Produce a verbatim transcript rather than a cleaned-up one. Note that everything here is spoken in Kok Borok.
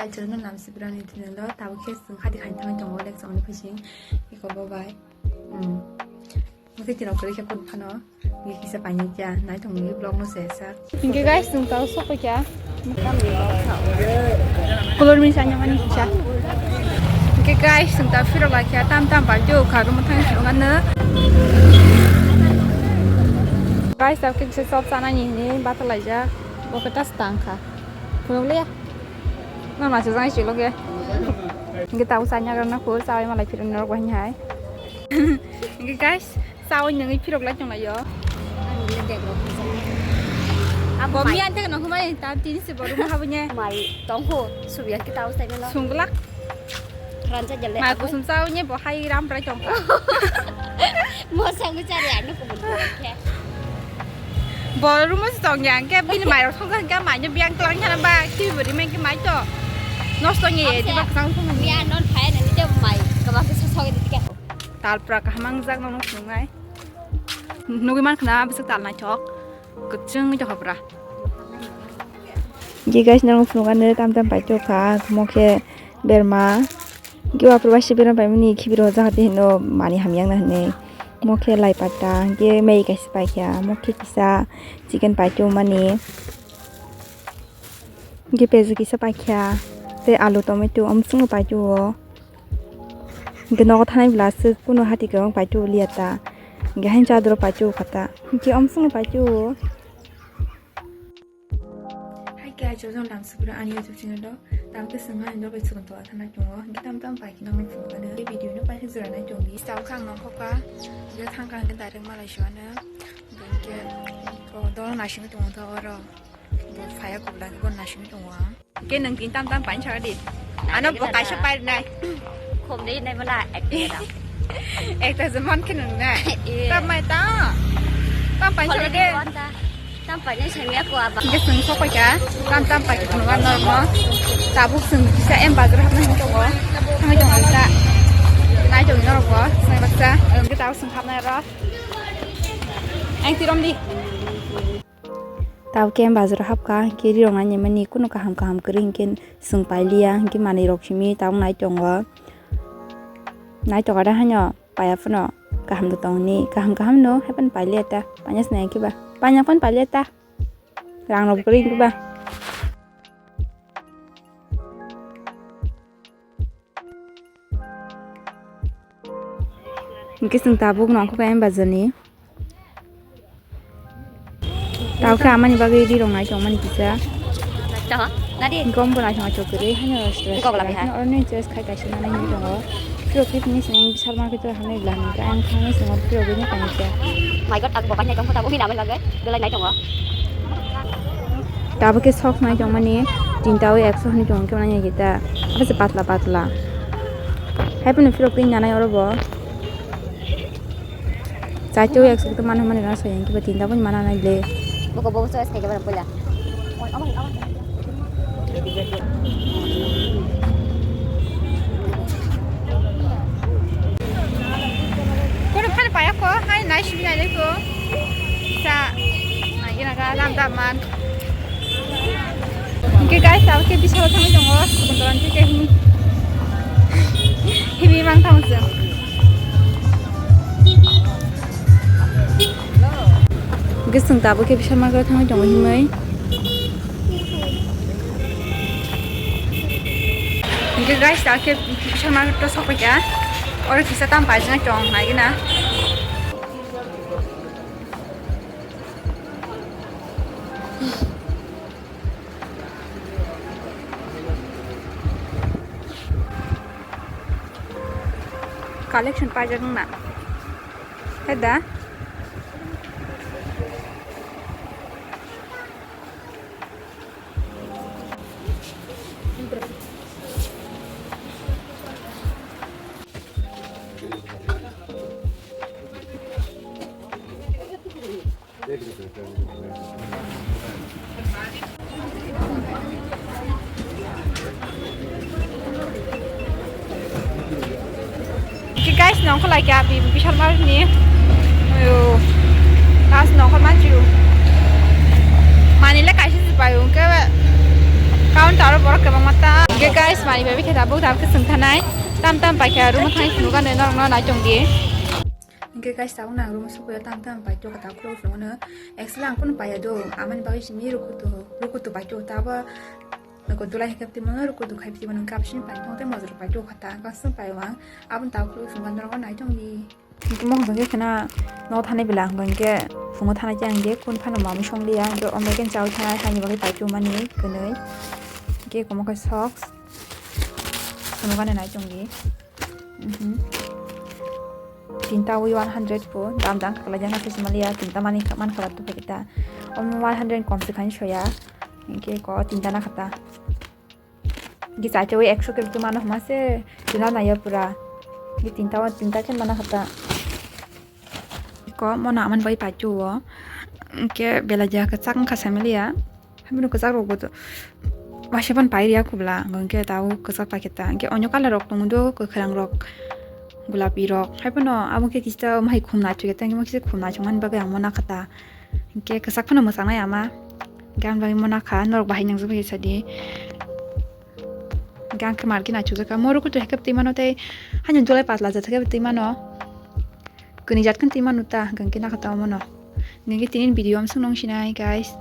Acharono nam sibrani thwino lo, tabuk khe chwng hati khaina thangwi tongo, lecture ni phaising. Iko bo bai. Hmm. Mukhe tino kwrwi khe kun phano. Ni kisa paini kya, nai tong ni vlog no se sa. Hingke guys, chwng tao sok kya. Color mi sanya mani kisa. Hingke guys, chwng tao phirok lai kya, tam tam bai jo kha, rumo thang phirok ano. Guys, tao kisa chop chana ni ni bata lai ja. Bo khe ta stang kha. Phunuk le ya. Nang ma se jang si lo ge. Hingke tao sanya rok na ko, chawai malai phirok norok bai hai. Hingke guys, chawai nungwi phirok lai tong lai yo. Abo miyan te no humai ta tini se boru ma habunya. Mai tong ho, subiyan kita usai melo. Sungla. Rancha jale. Mai kusum chawai ne bo hai ram prai tong. Mo sangu chari anu ko bun khe. Bo rumo se tong yang khe bini mai rok thong khe mai ne biang tlang khana ba ki bori mai khe mai to. Nosto nge ye diba sang thong. Miyan non phai ne te mai kaba se sok de ke. Tal pra kaham ang jak no nung nai. Nugui man khna bwswk tal naithok, kwchwng wngwi tongkha pura. Hingke guys, norok phunukgano tam tam paitokha, omo khe berma. Hingke o aphuru waisa berma paimani khibiro jaga de hino mani hamyang na hinwi. Omo khe lai pata, hingke mei kaisa paikha, omo khe kisa chicken paitokmani. Hingke peju kisa paikha, tei alu, tomato, omo chwngno paitokgo. Hingke nogo thanai bwla aswk kunu hati kwbang paitokgo liya ta. Hingke haini chadoro paitokgo kha ta. Hingke omo chwngno paitokgo. Hai khe, acharono nam sibrani ani YouTube channel o. Tamo khe chwng haino bai chwng tongma thangna tongo. Hingke tam tam pai kheno ang phunukgano. Tei video no paithak jora nai tongdi. Tamo khe ang nongkhorkha. Hingke thangkha hingke direct malai suiano. Hingke o dolo naisingwi tongo to oro. Bo phaiya kubla hingke bo naisingwi tongo ang. Hingke nwng tini tam tam paini saka di. Ano bo kaisa pairwnai. Khum de nai bala ekta da. Ekta je man khe nung na. Eh. Tam mai ta. Tam paini saka de. Tam paini sami aku aba. Hingke chwng sok paikha. Tam tam paikha khunuma normo. Tabuk chwng kisa M Bazar hapna hwn tongo. Thangwi tongo kisa. Nai tongo norok bo. Sai baksa. Hingke tabuk chwng hapnai ro. Ang tirom di. Tabuk khe bazaro hapkha, hingke rirok nainani kunu kaham kaham kwrwi hingke chwng pailiya, hingke manwirok simi tabuk nai tongo. Naitokha da haino paiya phano kaham da tongni, kaham kaham no haiphano pailiya ta, paina sinai khe ba, paina phano pailiya ta, rang rok kwrwi hingke ba. Hingke chwng tabuk nongkhorkha M Bazar ni. Tabuk khe amani bagwi rirok nai tongmani kisa. Taha, nadi? Gom bo naithok naithok kwrwi haino restaurant. Gom bo labi ha. Oro ni choice khai kaisa manwi hwnwi tongo. Phirok khe tini sini bisal market o hamlai bwla hwnwi khe ang thangwi swngo phirok bini kaisa. My God, ang bo painai tongkha tabuk hwnwi namani bagwi belai nai tongo. Tabuk khe sok nai tongmani tinta o ekso hwnwi tongo khe manai kita. Abo se patla patla. Haiphano phirok twi nanai oro bo. Chaito ekso khe mano mani rang soyang kiba tinta bo mana nai le. Boko bobo choice khai khe boila. Kono phano paya ko hai nai simi nai le ko. Sa nai gina ga dam dam man. Hingke guys, tabuk khe bisalo thangwi tongo, Sukundoran twi khe himi, himi mang tamo chwng. Hingke chwng tabuk khe bisal market thangwi tongo himwi. Hingke guys, tabuk khe bisal market o sokphaikha, oro kisa tam paijak tong naigina. Collection paijak wngna. Heda. Ki guys, nongkho lai kya bi, Bishalmark ni. Ayo. Last nongkho manju. Mani le kaisa se payo ke counter o borok kwbangma ta. Guys, mani babi khe tabuk tabuk khe chwng thanai. Tam tam paikha room thangwi phunukgani norokno nai tongdi. Hingke guys, tabuk nang room sukuya tam tam paito kha tabuk khuluk phunukgano. Actually ang phone paiya do, amani bagwi simi rukutu rukutu paito tabo. Ko dulai hekap timo rukutu khai timo nang kapsin paito te mojor paito kha ta kasam payo ang. Abun tabuk khuluk phunukgano norokno nai tongdi. Hingke mohor hingke khena no thanai bela ang hingke phungo thanai khe ang hingke kun phano mamui song liya hingke omlai khe chawi thanai haini bagwi paito mani kwnwi. Hingke komo khe socks. Phunukgani nai tongdi. Mhm. Tinta wi one hundred po dam dang kala jana se simaliya tinta mani man khabar tu kita. Om one hundred kom se khan soya. Hingke ko tinta na khata. Hingke chaita wi ekso khe tu mano homa se. Tinta na ya pura. Hingke tinta wa tinta khe mana khata. Ko mona aman bai paito wo. Hingke bela ja khe chak kha samaliya. Haibino kwchak rok bo to waisa phano pai riya kubla, hingke tao kwchak pai khe ta. Hingke onyo colour rok tongo do, kwkhwrang rok, gulapi rok. Haiphano abo khe kisa mai khum naithok ya, tei kisa khum naithok mani bagwi ang mona kha ta. Hingke kwchak phano mwchang nai ama. Hingke ang bagwi mona kha, norok bahai nangjak bai sadi. Hingke ang khe market naithok jakha, moro kutu hekhe twi mano tei haino jolai patla jat hekhe twi mano. Kwnwi jat khe twi mano ta, hingke nakha ta omono. Hingke tini video amsong nong sinai guys.